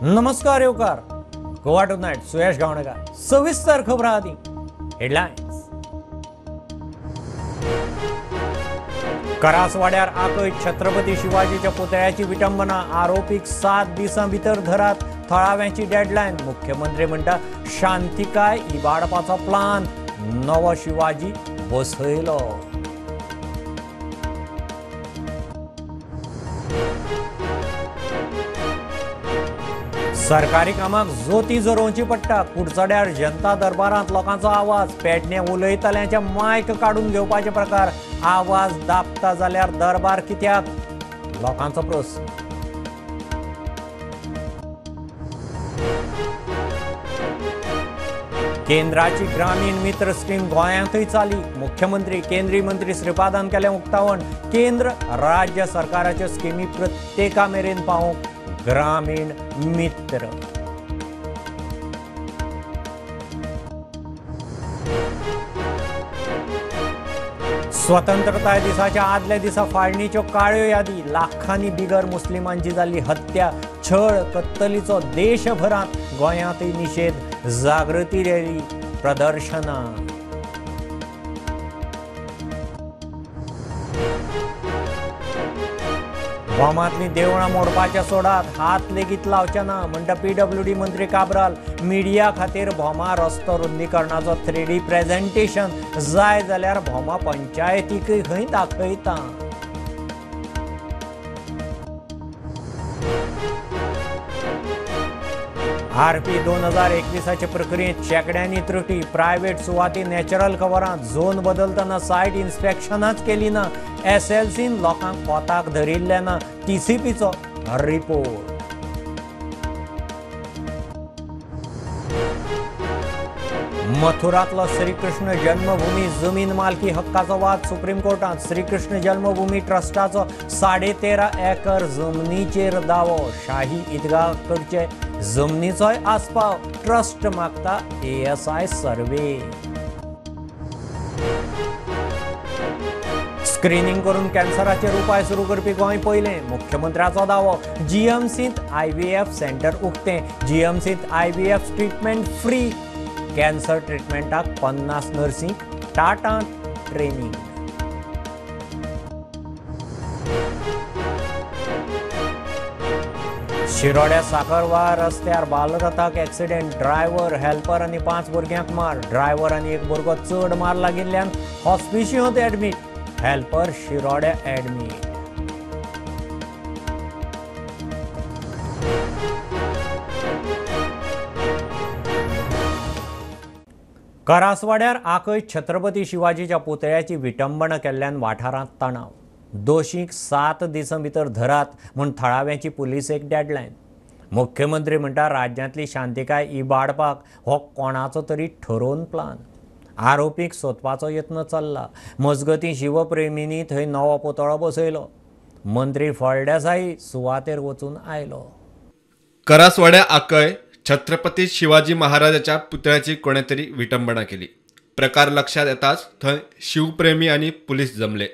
नमस्कार येवकार गोवा टुनायट सुयश गावणेकर सविस्तर खबरां आदी हेडलायन्स। करासवाड्यार आकय छत्रपती शिवाजीच्या पुतळ्याची विटंबना, आरोपीक 7 दिसां भितर धरात, थळाव्यांची डेडलायन। मुख्यमंत्री म्हणटा शांतिकाय इबाडपाचो प्लान, नवो शिवाजी बसयलो। सरकारी कामाक जोती झरोवची पडटा, कुडचड्यार जनता दरबारांत लोकांचो आवाज, पेडणे उलयतल्यांचे मायक काडून घेवपाचे प्रकार, आवाज दाबता जाल्यार दरबार कित्याक, लोकांचो प्रस्न। केंद्राची ग्रामीण मित्र स्कीम गोंयांतूय चाली, मुख्यमंत्री केंद्रीय मंत्री श्रीपादान केलें उक्तावण। केंद्र राज्य सरकाराच्यो स्किमी प्रत्येका मेरेन पावोवंक ग्रामीण मित्र। स्वतंत्रताय दिसाच्या आदल्या दिसा फाळणीच्यो काळ्यो यादी, लाखांनी बिगर मुस्लिमांची जाल्ली हत्या, छळ कत्तलीचो देशभरांत गोंयांतूय निशेध, जागृती रॅली, प्रदर्शनां। भोमांतलीं देवळां मोडपाच्या सोडात, हात लेगीत लावचे ना म्हणटा पीडब्ल्यूडी मंत्री काब्राल। मिडिया खातीर भोमा रस्तो रुंदीकरणाचो 3D presentation जाय जाल्यार भोमा पंचायतीकय खंय दाखयता। आरपी 2021 प्रक्रियेंत शेंकड्यांनी त्रुटी, प्रायव्हेट सुवाती नॅचरल कवरां, झोन बदलतना सायट इन्स्पेक्शनाच केली ना, एसएलसीन लोकांक कोताक धरिल्लें ना, टीसीपीचो रिपोर्ट। मथुरातलो श्रीकृष्ण जन्मभूमी जमीन मालकी हक्काचो वाद सुप्रीम कोर्टांत, श्रीकृष्ण जन्मभूमी ट्रस्टाचो 13.5 एकर जमनीचेर दावो, शाही ईदगाह कडचे जमनीचोय आस्पाव, ट्रस्ट मागता एएसआय सर्वे। स्क्रिनींग करून कॅन्सराचेर उपाय सुरू करपी गोंय पयलें, मुख्यमंत्र्याचो दावो। जीएमसींत आयव्हीएफ सेंटर उक्तें, जीएमसींत आयव्हीएफ ट्रिटमेंट फ्री, कॅन्सर ट्रिटमेंटाक 50 नर्सींक टाटांत ट्रेनिंग। शिरोड्या साकरवार रस्त्यार बालरथाक एक्सिडेंट, ड्रायव्हर हेल्पर आनी 5 भुरग्यांक मार, ड्रायव्हर आनी एक भुरगो चड मार लागिल्ल्यान हॉस्पिशियोंत ऍडमीट, हेल्पर शिरोड्या ऍडमीट। करासवाड्यार आकय छत्रपती शिवाजीच्या पुतळ्याची विटंबना केल्ल्यान वाठारांत तणाव, दोशींक 7 दिसां भितर धरात म्हूण थळाव्यांची पुलिसेक डेडलायन। मुख्यमंत्री म्हणटा राज्यांतली शांतिकाय इबाडपाक हो कोणाचो तरी ठरोवन प्लान, आरोपीक सोदपाचो यत्न चल्ला। मजगतीं शिवप्रेमींनी थंय नवो पुतळो बसयलो, मंत्री फळदेसाई सुवातेर वचून आयलो। करासवाड्या आकय छत्रपती शिवाजी महाराजाच्या पुतळ्याची कोणें तरी विटंबना केली। प्रकार लक्षात येताच थंय शिवप्रेमी आनी पुलीस जमले।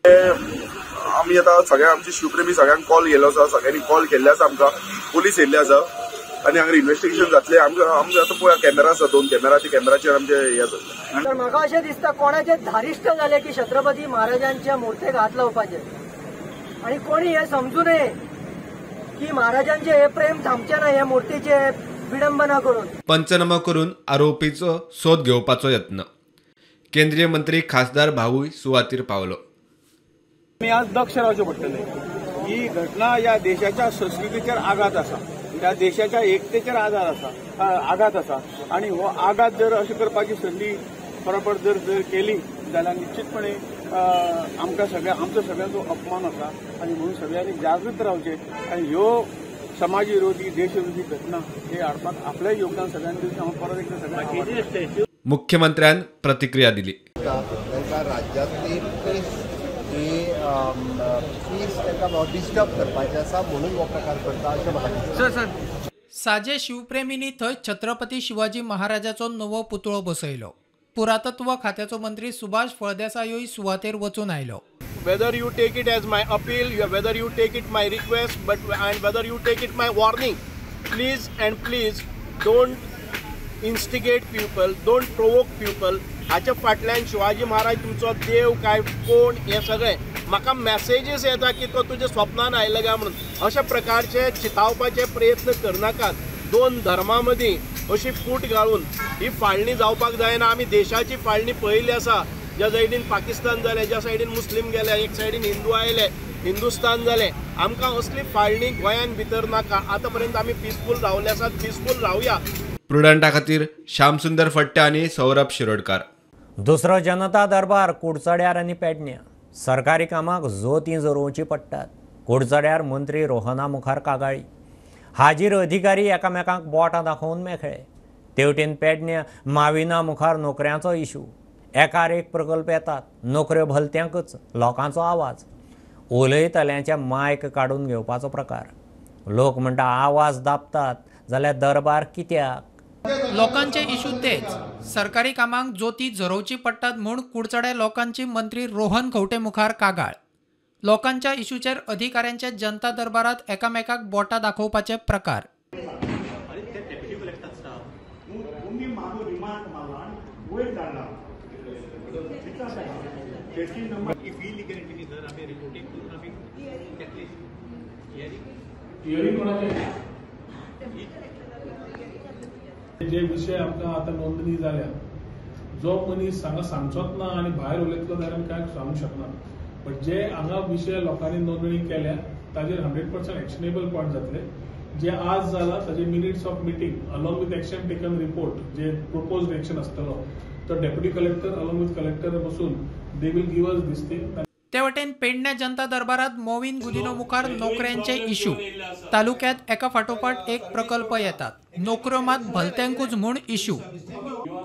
आमी आतां सगळ्या आमचे शिवप्रेमी सगळ्यांक कॉल गेलो आसा, सगळ्यांनी कॉल केल्ले आसा, आमकां पुलीस येयल्ले आसा आनी हांगा इन्वेस्टिगेशन जातलें। आमकां आमकां आतां पळय कॅमेरा आसा, 2 कॅमेरा, ते कॅमेराचेर आमचे हें जातलें। तर म्हाका अशें दिसता कोणाचें धारिश्ट जालें की छत्रपती महाराजांच्या मुर्तेक हात लावपाचें, आनी कोणी हें समजू नये की महाराजांचें हें प्रेम थांबचें ना हे मुर्तीचें विडंबना करून। पंचनामा करून आरोपीचो सोद घेवपाचो यत्न, केंद्रीय मंत्री खासदार भाऊय सुवातीर पावलो। आमी आज दक्ष रावचें पडटलें। ही घटना ह्या देशाच्या संस्कृतीचेर आघात आसा, ह्या देशाच्या एकतेचेर आघात आसा आनी हो आघात जर अशें करपाची संदी बरोबर जर जर केली जाल्यार निश्चितपणे आमकां सगळ्या आमचो सगळ्यांचो अपमान आसा आनी म्हणून सगळ्यांनी जागृत रावचें आनी ह्यो समाज विरोधी देशविरोधी घटना हे हाडपाक आपलें योगदान सगळ्यांनी दिवचें। हांव परत एकदां सगळ्यांक मुख्यमंत्र्यान प्रतिक्रिया दिली। तांकां राज्यांतली पीस ही पीस तांकां डिस्टर्ब करपाचें आसा म्हणून हो प्रकार करता अशें म्हाका दिसता। साजे शिवप्रेमींनी थंय छत्रपती शिवाजी महाराजाचो नवो पुतळो बसयलो। पुरातत्व खात्याचो मंत्री सुभाष फळदेसायूय सुवातेर वचून आयलो। Whether you take it as my appeal, whether you take it my request, but and whether you take it my warning, Please and please don't instigate people, don't provoke people. हाच्या फाटल्यान शिवाजी महाराज तुमचो देव काय कोण हें सगळें म्हाका मॅसेजीस येता की तो तुज्या स्वप्नान आयलो काय म्हणून. अशा प्रकारचे चितावपाचे प्रयत्न करनाकात. दोन धर्मां मदीं अशी फूट घालून ही फाळणी जावपाक जायना. आमी देशाची फाळणी पळयल्ली आसा. ज्या सायडीन पाकिस्तान जालें, ज्या सायडीन मुस्लीम गेले, एक सायडीन हिंदू आयले, हिंदुस्तान जालें. आमकां असली फाळणी गोंयान भितर नाका. आतां पर्यंत आमी पिसफूल रावले आसात, पिसफूल रावया. प्रुडंटा खातीर श्यामसुंदर फट्टे आनी सौरभ शिरोडकार. दुसरो जनता दरबार कुडचड्यार आनी पेडण्या. सरकारी कामाक जोतीं जोरोवचीं पडटात. कुडचड्यार मंत्री रोहना मुखार कागाळी. हाजीर अधिकारी एकामेकांक बोटां दाखोवन मेकळे. तेवटेन पेडण्या माविना मुखार नोकऱ्यांचो इशू. एकार एक प्रकल्प येतात, नोकऱ्यो भलत्यांकच, लोकांचो आवाज. उलयतल्यांच्या मायक काडून घेवपाचो प्रकार. लोक म्हणटा आवाज दाबतात जाल्यार दरबार कित्याक? लोकांचे इशू तेच. सरकारी कामांक जोती झरोवची पडटात म्हूण कुडचड्या लोकांची मंत्री रोहन खंवटे मुखार कागाळ. लोकांच्या इशूचेर अधिकाऱ्यांच्या जनता दरबारात एकामेकाक बोटां दाखोवपाचे प्रकार. जे विषय आमकां आतां नोंदणी जाल्या, जो मनीस हांगा सांगचोच ना आनी भायर उलयतलो जाल्यार आमी कांय सांगूंक शकना. बट जे हांगा विषय लोकांनी नोंदणी केल्या ताजेर 100% एक्शनेबल पॉयंट जातले. जे आज जाला ताजे minutes of meeting along with action taken report, J propose action आसतलो तो deputy collector along with collector बसून they will give us this thing. ते वटेन पेडण्या जनता दरबारात मोविन गुदिनो मुखार नोकऱ्यांचे इशू. तालुक्यात एका फाटोफाट एक प्रकल्प येतात, नोकऱ्यो मात भलत्यांकूच म्हूण इशू.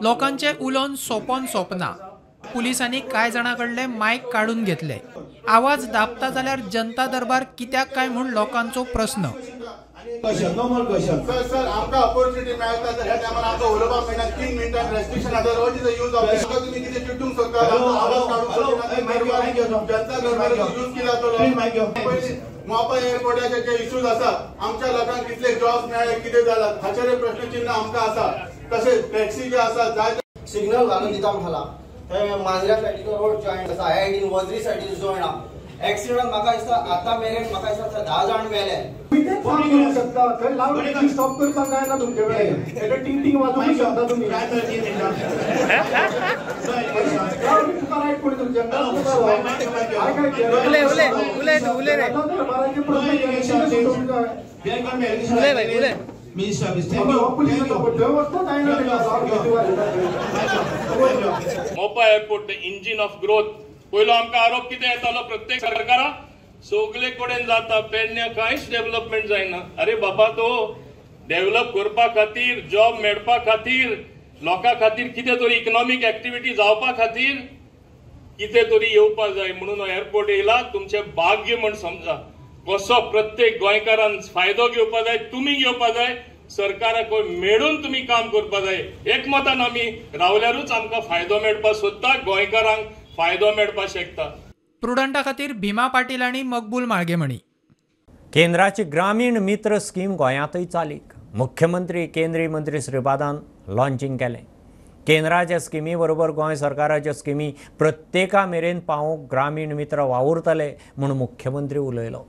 लोकांचे उलोवन सोंपोन सोंपना. पुलिसांनी कांय जाणां कडले मायक काडून घेतले. आवाज दाबता जाल्यार जनता दरबार कित्याक काय म्हूण लोकांचो प्रस्न. सर आमकां ऑपॉर्च्युनिटी मेळटा तर ह्या टायमार आमकां उलोवपाक मेळना. 3 मिनटां रेस्ट्रिक्शन आसा. What is the use of तुमी कितें चिंतूंक सोदता? आवाज काडूंक सोदता. जनता दरबार यूज केला जातलो. मोपा एअरपोर्टाचे जे इश्यूज आसा, आमच्या लोकांक कितले जॉब्स मेळ्ळे, कितें जाला, हाचेर प्रश्नचिन्ह आमकां आसा. तशेंच टॅक्सी जे आसा जाय सिग्नल घालून दिता खाला मांजऱ्या सायडीचो रोड जॉयंट आसा, ह्या सायडीन वजरी सायडीन जॉयंट आसा. एक्सिडंट म्हाका दिसता आतां मेरेन म्हाका दिसता 10 जाण मेले. शकता थंय लावड स्टॉप करपाक जायना तुमचे कडेन. तेका टिंग टिंग वाजोवंक शकता तुमी. तुका रायट कोणी तुमच्या Mopa airport the engine of growth. पयलो आमकां आरोप कितें येतालो प्रत्येक सरकारा सगळे कडेन जाता, पेडण्या कांयच डेव्हलपमेंट जायना. अरे बाबा, तो डेव्हलप करपा खातीर, जॉब मेळपा खातीर, लोकां खातीर कितें तरी इकनॉमीक एक्टिविटी जावपा खातीर कितें तरी येवपा जाय म्हणून एअरपोर्ट येयला. तुमचें भाग्य म्हण समजा. कसो प्रत्येक गोंयकारान फायदो घेवपा जाय, तुमी घेवपा जाय, सरकाराक मेळून तुमी काम करपा जाय. एकमतान आमी रावल्यारूच आमकां फायदो मेळपा सोदता, गोंयकारांक फायदो मेळपा शकता. प्रुडंटा खातीर भीमा पाटील आनी मकबूल माळगेमणी. केंद्राची ग्रामीण मित्र स्कीम गोंयांतय चालीक. मुख्यमंत्री केंद्रीय मंत्री श्रीपादान लॉन्चिंग केलें. केंद्राच्या स्किमी बरोबर गोंय सरकाराच्यो स्किमी प्रत्येका मेरेन पावोवंक ग्रामीण मित्र वावुरतले म्हूण मुख्यमंत्री उलयलो.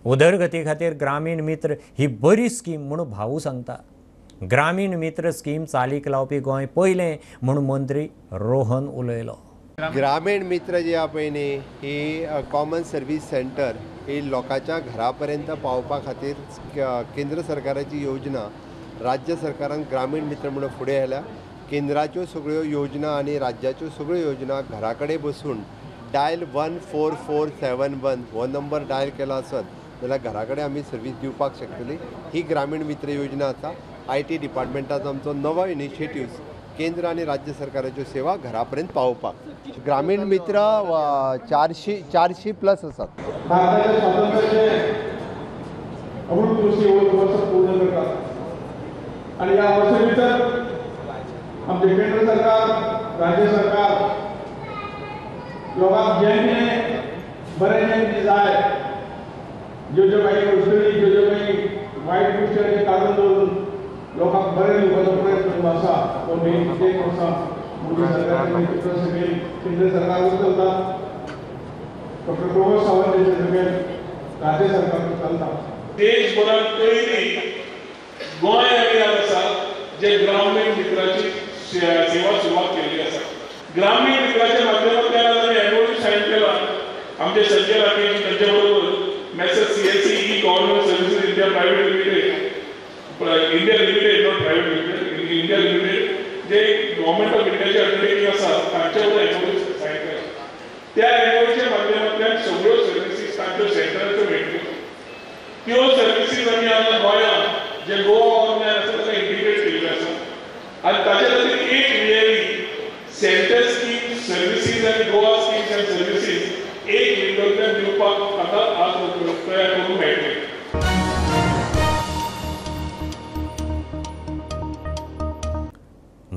उदरगती खातीर ग्रामीण मित्र ही बरी स्कीम म्हूण भाऊ सांगता. ग्रामीण मित्र स्कीम चालीक लावपी गोंय पयलें म्हूण मंत्री रोहन उलयलो. ग्रामीण मित्र जी आहा पळय न्ही, ही कॉमन सर्वीस सेंटर ही लोकांच्या घरा पर्यंत पावपा खातीर केंद्र सरकाराची योजना राज्य सरकारान ग्रामीण मित्र म्हणून फुडें आयल्या. केंद्राच्यो सगळ्यो योजना आनी राज्याच्यो सगळ्यो योजना घरा कडेन बसून डायल 14471 हो नंबर डायल केलो आसत जाल्यार घरा कडेन आमी सर्वीस दिवपाक शकतली. ही ग्रामीण मित्र योजना आसा. I T डिपार्टमेंटाचो आमचो नवो इनिशिएटिव्स केंद्र आनी राज्य सरकाराच्यो सेवा घरा पर्यंत पावोवपाक. ग्रामीण मित्र 400 प्लस आसात. भारताच्या स्वातंत्र्याचे अमृत वर्ष पूर्ण करतात आणि या वर्षा भितर आमचे केंद्र सरकार, राज्य सरकार लोकांक जें कितें बरें जें कितें जाय, ज्यो ज्यो काही अडचणी, ज्यो ज्यो काही वायट गोश्टी काडून दवरून लोकांक बरें दिवपाचो प्रयत्न जो आसा तो मेन एक आसा मोदी सरकाराचे नेतृत्व सगळे केंद्र सरकारूच चलता, डॉक्टर प्रमोद सावंत सगळे राज्य सरकारूच चलता। देशभरात पयली गोंय आमी आसा जे ग्रामीण मित्राची सेवा सुरवात केल्ली आसा। ग्रामीण मित्राच्या माध्यमांतल्यान आमी एमओयू सायन केला आमचे संजय राकेश तांच्या बरोबर messrs CSC e government services India private limited, India limited not private limited, India limited J government of इंडियाचे अंडरटेकिंग आसा तांच्या बरोबर एमओयू सायन केला। त्या एमओयूच्या माध्यमांतल्यान सगळ्यो सर्विसीस तांच्यो सेंटराच्यो मेळटल्यो। त्यो सर्विसीस आमी आतां गोंयांत जे गोवा ऑनलायन आसा ताका इंटिग्रेट केल्ल्यो आसा आनी ताचे खातीर एक रियली सेंटर स्कीम सर्विसीस आनी गोवा स्किम्स आनी सर्विसीस एक विंडोंतल्यान दिवपाक आतां आज तयार करूंक मेळटलें।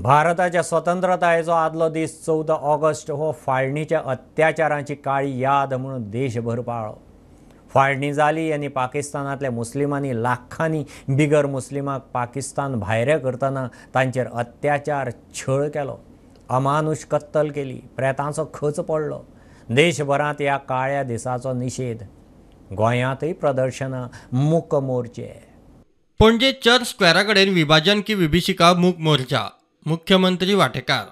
भारताच्या स्वतंत्रतायेचो आदलो दीस 14 ऑगस्ट हो फाळणीच्या अत्याचारांची काळी याद म्हणून देशभर पाळ्ळो। फाळणी जाली आनी पाकिस्तानांतल्या मुस्लिमांनी लाखांनी बिगर मुस्लिमांक पाकिस्तान भायरे करतना तांचेर अत्याचार छळ केलो, अमानुश कत्तल केली, प्रेतांचो खच पडलो। देशभरांत ह्या काळ्या दिसाचो निशेध, गोंयांतय प्रदर्शनां, मूक मोर्चे। पणजे चर्च स्क्वेरा कडेन विभाजन की विभीषिका मूक मोर्चा, मुख्यमंत्री वाटेकार।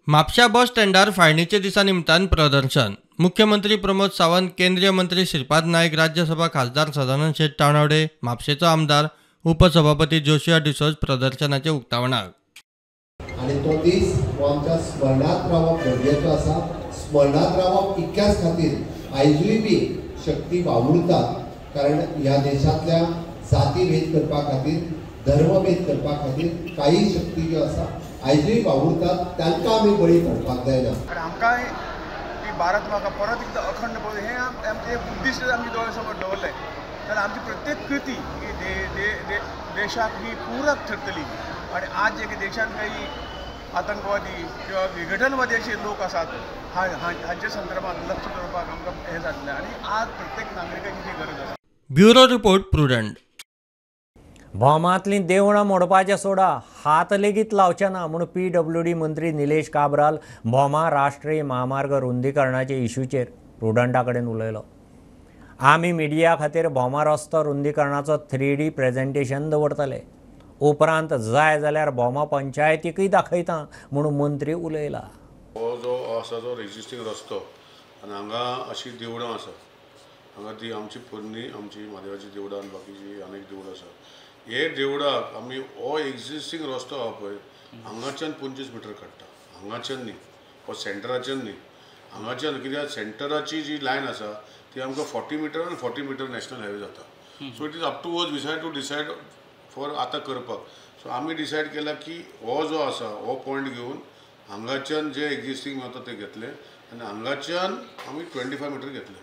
म्हापशा बस स्टँडार फाळणीच्या दिसा निमतान प्रदर्शन, मुख्यमंत्री प्रमोद सावंत, केंद्रीय मंत्री श्रीपाद नायक, राज्यसभा खासदार सदानंद शेट तानावडे, म्हापशेचो आमदार उपसभापती जोशिया डिसोज प्रदर्शनाचे उक्तावणाक। आनी तो दीस हो आमच्या स्मरणांत रावप गरजेचो आसा। स्मरणांत रावप इतक्याच खातीर आयजूय बी शक्ती वावुरता, कारण ह्या देशांतल्या जातीभेद करपा खातीर, धर्मभेद करपा खातीर काही शक्ती ज्यो आसा आयजूय वावुरतात, तांकां आमी बळी पडपाक जायना। आनी आमकांय की भारत म्हाका परत एकदां अखंड पळोवं हें आमचें उद्दिश्ट आमच्या दोळ्या समोर दवरलें जाल्यार आमची प्रत्येक कृती ही देशाक ही पूरक ठरतली। आनी आज जे देशांत काही आतंकवादी किंवा विघटनवादी अशे लोक आसात हांचे संदर्भात लक्ष दवरपाक आमकां हें जातलें आनी आज प्रत्येक नागरिकाची ती गरज आसा। Bureau report, Prudent. भोमांतलीं देवळां मोडपाचें सोडा, हात लेगीत लावचे ना म्हूण PWD मंत्री निलेश काब्राल भोमा राष्ट्रीय म्हामार्ग रुंदीकरणाचे इश्यूचेर प्रुडंटा कडेन उलयलो। आमी मिडिया खातीर भोमा रस्तो रुंदीकरणाचो 3D presentation दवरतले, उपरांत जाय जाल्यार भोमा पंचायतीकय दाखयता म्हूण मंत्री उलयला। हो जो आसा जो एक्झिस्टींग रस्तो आनी हांगा अशी देवळां आसा, हांगा ती आमची पोरणी आमची म्हादेवाची देवळां आनी बाकीची अनेक देवळां आसा। हे देवळाक आमी हो एक्झिस्टींग रस्तो आहा पळय हांगाच्यान 25 मिटर काडटा, हांगाच्यान न्ही, हो सेंटराच्यान न्ही, हांगाच्यान कित्याक सेंटराची जी लायन आसा ती आमकां 40 मिटर आनी 40 मिटर नॅशनल हायवे जाता। So it is up to us decide to decide for आतां करपाक। सो आमी डिसायड केला की हो जो आसा हो पॉयंट घेवन हांगाच्यान जे एक्झिस्टींग वता ते घेतले आनी हांगाच्यान आमी 25 मिटर घेतले।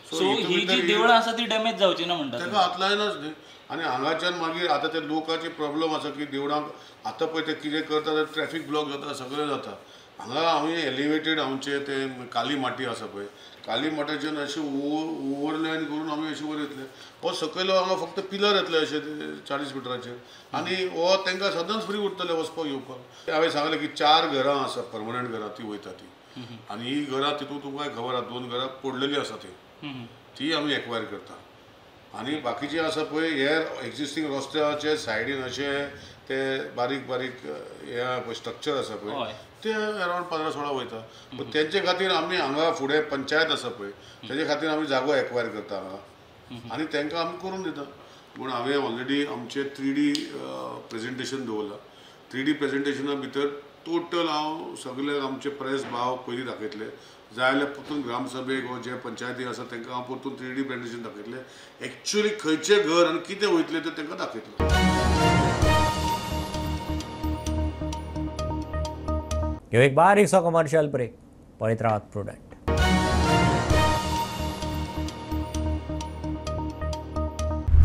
सो ही जी देवळां आसा ती डॅमेज जावची ना म्हणटा, ताका हात लायनाच न्ही। आनी हांगाच्यान मागीर आतां ते लोकांचे प्रॉब्लम आसा की देवळांक आतां पळय ते कितें करता, ट्रॅफीक ब्लॉक जाता, सगळें जाता। हांगा आमी एलिवेटेड आमचे ते काली माटी आसा पळय, काली माट्याच्यान अशें ओवरलायन करून आमी अशें वयर येतले। हो सकयलो हांगा फक्त पिलर येतले अशे 40 मिटराचेर आनी हो तांकां सदांच फ्री उरतले वचपाक येवपाक। हांवें सांगलें की 4 घरां आसा परमनंट घरां ती वयता ती, आनी ही घरां तितून तुमकां खबर आसा 2 घरां पडलेलीं आसा ती आमी एक्वायर करता। आनी बाकीचे आसा पळय हे एक्झिस्टींग रस्त्याचे सायडीन अशे ते बारीक बारीक हे पळय स्ट्रक्चर आसा पळय ते अरावंड 15-16 वयता। पूण तेंचे खातीर आमी हांगा फुडें पंचायत आसा पळय तेजे खातीर आमी जागो एक्वायर करता हांगा आनी तांकां आमी करून दिता। पूण हांवें ऑलरेडी आमचें 3D presentation दवरलां। 3D प्रेजेंटेशना भितर टोटल हांव सगळे आमचे प्रेस भाव पयलीं दाखयतले, जाय जाल्यार परतून ग्रामसभेक वो जे पंचायती आसा तांकां हांव परतून 3D presentation दाखयतले, एक्चुअली खंयचें घर आनी कितें वयतलें तें तांकां दाखयतलो। ह्यो एक बारीकसो कमर्शियल ब्रेक, पळयत रावात प्रुडंट।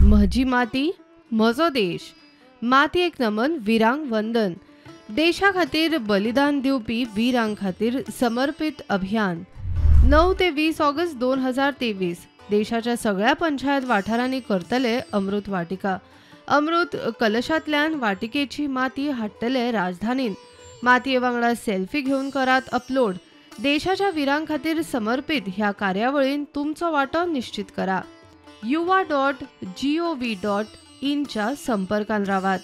म्हजी माती म्हजो देश, मातयेक नमन वीरांक वंदन, देशा खातीर बलिदान दिवपी वीरां खातीर समर्पित अभियान 9 ते 20 ऑगस्ट 2023 देशाच्या सगळ्या पंचायत वाठारांनी करतले अमृत वाटिका. अमृत कलशांतल्यान वाटिकेची माती हाडटले राजधानीन. मातये वांगडा सेल्फी घेवन करात अपलोड. देशाच्या वीरां खातीर समर्पित ह्या कार्यावळीन तुमचो वांटो निश्चित करा. yuva.gov.in च्या संपर्कान रावात.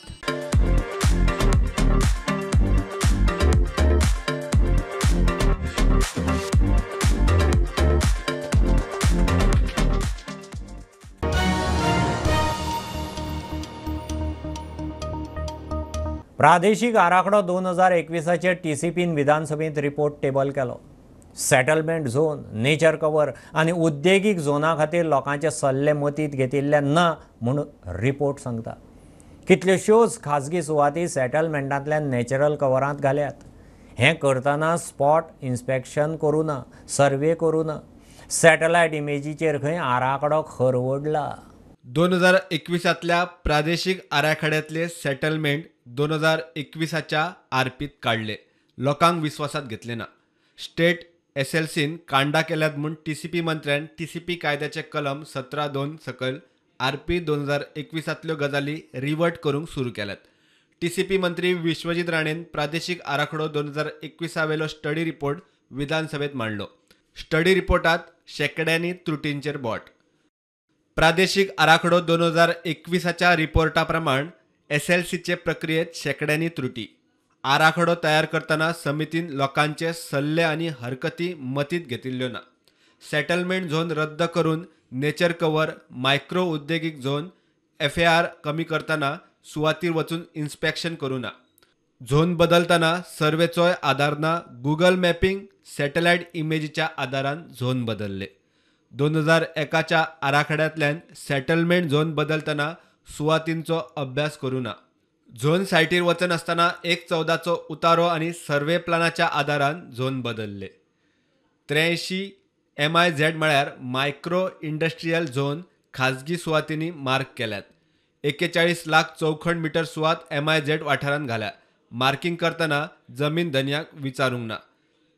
प्रादेशीक आराखडो 2021 टीसीपीन विधानसभेत रिपोर्ट टेबल केलो. सेटलमेंट झोन, नेचर कवर आनी उद्देगीक झोना खातीर लोकांचे सल्ले मतींत घेतिल्ले ना म्हूण रिपोर्ट सांगता. कितल्योश्योच खाजगी सुवाती सेटलमेंटांतल्यान नॅचरल कवरांत घाल्यात. हें करतना स्पॉट इन्स्पेक्शन करूं ना, सर्वे करूं ना. सॅटलायट इमेजीचेर खंय आराखडो खरवडला. 2021 प्रादेशीक आराखड्यांतले सेटलमेंट 2021 आरपीत काडले, लोकांक विस्वासात घेतले ना. स्टेट एसएलसीन कांडा केल्यात म्हूण टीसीपी मंत्र्यान टीसीपी कायद्याचे कलम 17(2) सकयल आरपी 2021 गजाली रिवर्ट करूंक सुरू केल्यात. टीसीपी मंत्री विश्वजीत राणेन प्रादेशीक आराखडो 2021 वेलो स्टडी रिपोर्ट विधानसभेत मांडलो. स्टडी रिपोर्टात शेंकड्यांनी त्रुटींचेर बोट. प्रादेशीक आराखडो 2021 रिपोर्टा प्रमाण एसएलसीचे प्रक्रियेत शेंकड्यांनी त्रुटी. आराखडो तयार करतना समितीन लोकांचे सल्ले आनी हरकती मतींत घेतिल्ल्यो ना. सेटलमेंट झोन रद्द करून नेचर कवर, मायक्रो उद्देगीक झोन, एफएआर कमी करतना सुवातीर वचून इन्स्पेक्शन करूं ना. झोन बदलतना सर्वेचोय आदार ना. गुगल मॅपिंग, सॅटलायट इमेजीच्या आदारान झोन बदलले. 2001 आराखड्यांतल्यान सेटलमेंट झोन बदलतना सुवातींचो अभ्यास करूं ना. झोन सायटीर वचनासतना 1/14 उतारो आनी सर्वे प्लानाच्या आदारान झोन बदलले. 83 MIZ म्हळ्यार मायक्रो इंडस्ट्रियल झोन खाजगी सुवातींनी मार्क केल्यात. 41 लाख चौखण मिटर सुवात MIZ वाठारांत घाल्या. मार्किंग करतना जमीन धनयाक विचारूंक ना.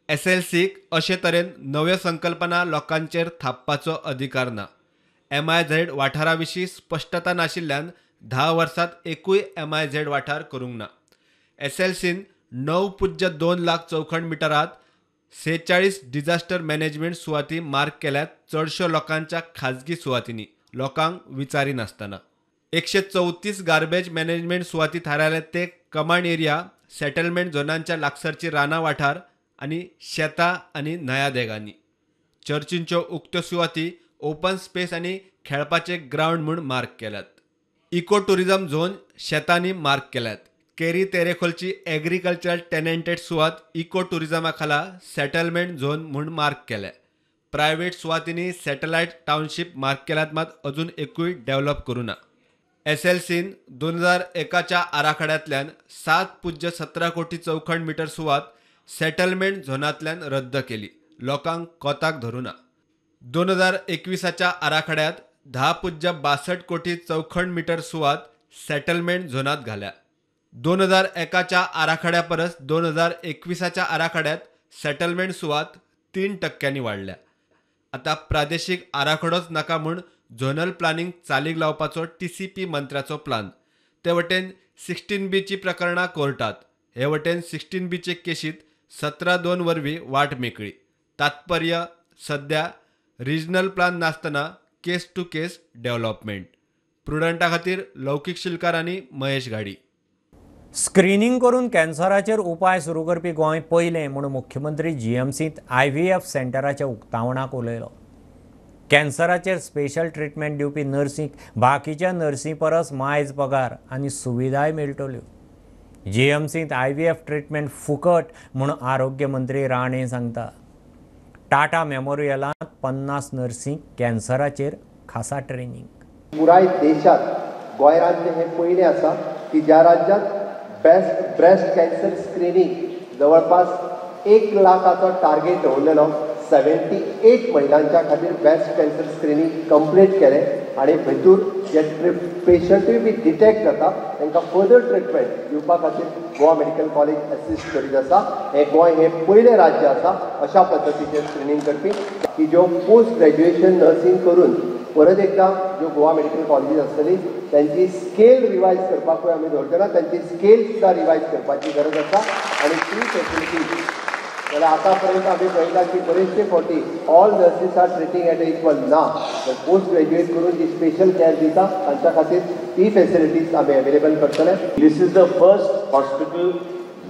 एसएलसीक अशे तरेन नव्यो संकल्पना लोकांचेर थापपाचो अधिकार ना. MIZ वाठारा विशीं स्पश्टता नाशिल्ल्यान 10 वर्सांत एकूय MIZ वाठार करूंक ना. एसएलसीन 9.2 लाख चौखण मिटरांत 46 डिजास्टर मॅनेजमेंट सुवाती मार्क केल्यात, चडश्यो लोकांच्या खाजगी सुवातींनी, लोकांक विचारिनासतना. 134 गार्बेज मॅनेजमेंट सुवाती थारायल्यात ते कमांड एरिया, सेटलमेंट झोनांच्या लागसरची रानां वाठार आनी शेतां आनी न्हंया देगांनी. चर्चींच्यो उक्त्यो सुवाती ओपन स्पेस आनी खेळपाचे ग्रावंड म्हूण मार्क केल्यात. इको टुरिझम झोन शेतांनी मार्क केल्यात. केरी तेरेखोलची एग्रीकल्चरल टेनेंटेड सुवात इको टुरिझमा खाला सेटलमेंट झोन म्हूण मार्क केल्या. प्रायव्हेट सुवातींनी सॅटलायट टावनशीप मार्क केल्यात, मात अजून एकूय डेव्हलप करूं ना. एसएलसीन 2001 आराखड्यांतल्यान 7.17 कोटी चौखण मिटर सुवात सेटलमेंट झोनांतल्यान रद्द केली, लोकांक कोताक धरूं ना. 2021 आराखड्यांत 10.62 कोटी चौखण मिटर सुवात सेटलमेंट झोनांत घाल्या. 2001 आराखड्या परस 2021 आराखड्यांत सेटलमेंट सुवात 3% वाडल्या. आतां प्रादेशीक आराखडोच नाका म्हूण झोनल प्लानिंग चालीक लावपाचो टीसीपी मंत्र्याचो प्लान. ते वटेन 16Bची प्रकरणां कोर्टात, हे वटेन 16Bचे केशीत 17(2) वरवीं वाट मेकळी. तात्पर्य सद्या रिजनल प्लान नासतना केस टू केस डेव्हलपमेंट. प्रुडंटा खातीर लौकीक शिलकार आनी महेश घाडी. स्क्रिनींग करून कॅन्सराचेर उपाय सुरू करपी गोंय पयलें म्हूण मुख्यमंत्री जीएमसींत IVF सेंटराच्या उक्तावणाक उलयलो. कॅन्सराचेर स्पेशल ट्रिटमेंट दिवपी नर्सींक बाकीच्या नर्सी परस मायज पगार आनी सुविधाय मेळटल्यो. जीएमसींत IVF treatment फुकट म्हूण आरोग्य मंत्री राणे सांगता. टाटा मेमोरियलांत 50 नर्सींक कॅन्सराचेर खासा ट्रेनिंग. पुराय देशात गोंय राज्य हे पयलें आसा की ज्या राज्यात ब्रेस्ट कॅन्सर स्क्रिनींग जवळपास 1 लाखाचो टार्गेट दवरलेलो, 78 महिलांच्या खातीर ब्रेस्ट कॅन्सर स्क्रिनींग कंप्लीट केलें आनी भितूर जे पेशंटूय बी डिटेक्ट जाता तांकां फर्दर ट्रिटमेंट दिवपा खातीर गोवा मेडिकल कॉलेज एसिस्ट करीत आसा. हें गोंय हें पयलें राज्य आसा अशा पद्दतीचें स्क्रिनींग करपी. की ज्यो पोस्ट ग्रॅज्युएशन नर्सिंग करून परत एकदां ज्यो गोवा मेडिकल कॉलेजीस आसतली त्यांची स्केल रिवायज करपाकूय आमी दवरचे ना, त्यांची स्केल सुद्दां रिवायज करपाची गरज आसा. आनी ती फेसिलिटी जाल्यार आतां पर्यंत आमी पळयलां की बरेचशे फावटी all nurses are treating at equal ना, तर पोस्ट ग्रॅज्युएट करून जी स्पेशल कॅर दिता तांच्या खातीर ती फेसिलिटीज आमी अवेलेबल करतले. This is the first hospital,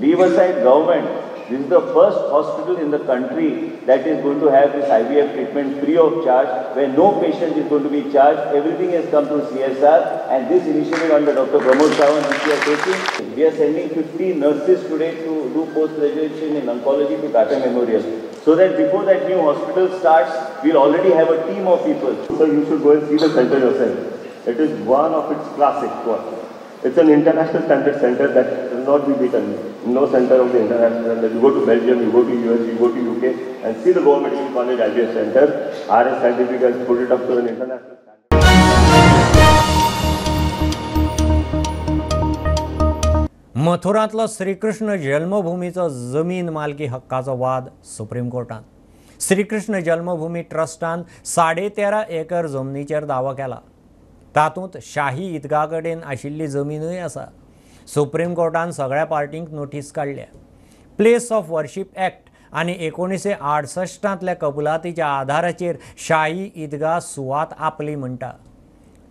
leave aside government, this is the first hospital in the country that is going to have this IVF treatment free of charge, where no patient is going to be charged. Everything has come through CSR, and this initiative under Dr. Pramod Sawant which we are taking. We are sending 50 nurses today to do post-graduation in oncology to Tata Memorial, so that before that new hospital starts, we'll already have a team of people. So you should go and see the center yourself. It is one of its classic work. It's an international standard center that will not be beaten. No center of the international standard. You go to Belgium, you go to US, you go to UK and see the Goa Medical College IVF Center. RS Scientific has put it up to an international standard. मथुरांतलो Shri Krishna जन्मभूमीचो जमीन मालकी हक्काचो वाद supreme कोर्टांत. श्रीकृष्ण जन्मभूमी ट्रस्टान 13.5 acre जमनीचेर दावो केला. तातूंत शाही ईदगा कडेन आशिल्ली जमीनूय आसा. सुप्रीम कोर्टान सगळ्या पार्टींक नोटीस काडल्या. प्लेस ऑफ वर्शीप एक्ट आनी 1968 कबलातीच्या आधाराचेर शाही ईदगा सुवात आपली म्हणटा.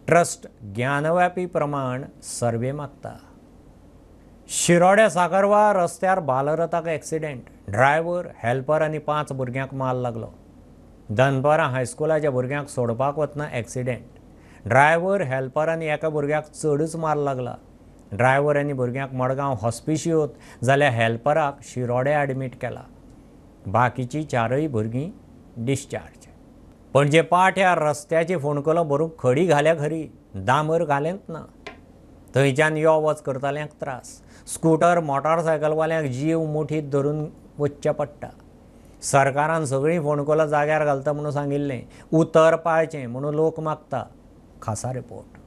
ट्रस्ट ज्ञानव्यापी प्रमाण सर्वे मागता. शिरोड्या साकरवा रस्त्यार बालरथाक एक्सिडेंट. ड्रायव्हर, हेल्पर आनी 5 भुरग्यांक माल लागलो. दनपारां हायस्कुलाच्या भुरग्यांक सोडपाक वतना एक्सिडेंट. ड्रायव्हर, हेल्पर आनी एका भुरग्याक चडच मार लागला. ड्रायव्हर आनी भुरग्यांक मडगांव हॉस्पिशियोत जाल्यार हेल्पराक शिरोडे ॲडमीट केला. बाकीची 4 भुरगीं डिस्चार्ज. पणजे पाट्यार रस्त्याची फोंडकुलां भरूंक खडी घाल्या खरी, डांबर घालेंच ना. थंयच्यान यो वच करतल्यांक त्रास. स्कूटर मोटारसायकलवाल्यांक जीव मुठीत धरून वचचें पडटा. सरकारान सगळीं फोंडकुलां जाग्यार घालता म्हणून सांगिल्लें, उतर पाळचें म्हणून लोक मागता. खासा रिपोर्ट.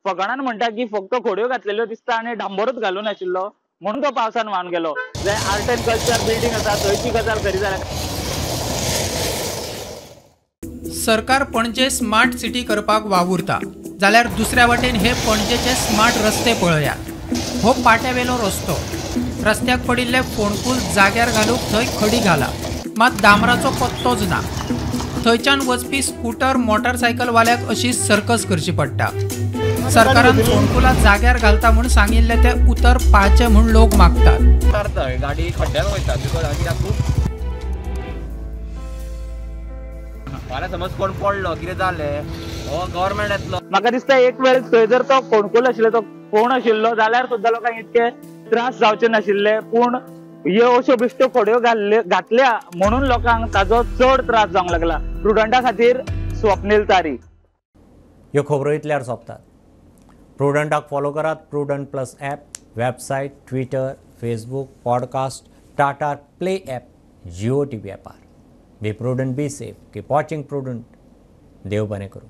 फकाणान म्हणटा की फक्त खोड्यो घातलेल्यो दिसता आनी डांबरूच घालून आशिल्लो म्हणून तो पावसान व्हांवन गेलो. जे आर्ट अँड कल्चर बिल्डींग आसा थंयची गजाल खरी जाल्या. सरकार पणजे स्मार्ट सिटी करपाक वावुरता जाल्यार दुसऱ्या वटेन हे पणजेचे स्मार्ट रस्ते पळयात. हो पाट्यावेलो रस्तो, रस्त्याक पडिल्ले फोंडकूल जाग्यार घालूंक थंय खडी घाला, मात डांबराचो पत्तोच ना. थंयच्यान वचपी स्कूटर मोटारसायकलवाल्याक अशी सर्कस करची पडटा. सरकारान फोंडकुलां जाग्यार घालता म्हूण सांगिल्लें तें उतर पाळचें म्हूण लोक मागतात. गाडी खड्ड्यान वयता because खूब फाल्यां समज कोण पडलो कितें जालें हो गव्हर्मेंट येतलो. म्हाका दिसता एक वेळ थंय जर तो फोंडकूल आशिल्लो, तो फोंड आशिल्लो जाल्यार सुद्दां लोकांक इतके त्रास जावचे नाशिल्ले. पूण ह्यो अश्यो बेश्ट्यो खोड्यो घातल्या म्हणून लोकांक ताजो चड त्रास जावंक लागला. प्रुडंटा खातीर स्वप्नील तारी. ह्यो खबरो इतल्यार सोंपतात. प्रुडंटाक फॉलो करात Prudent plus app, website, Twitter, Facebook, podcast, Tata Play app, Jio TV ॲपार. Be prudent, be safe, keep watching Prudent. देव बरें करूं.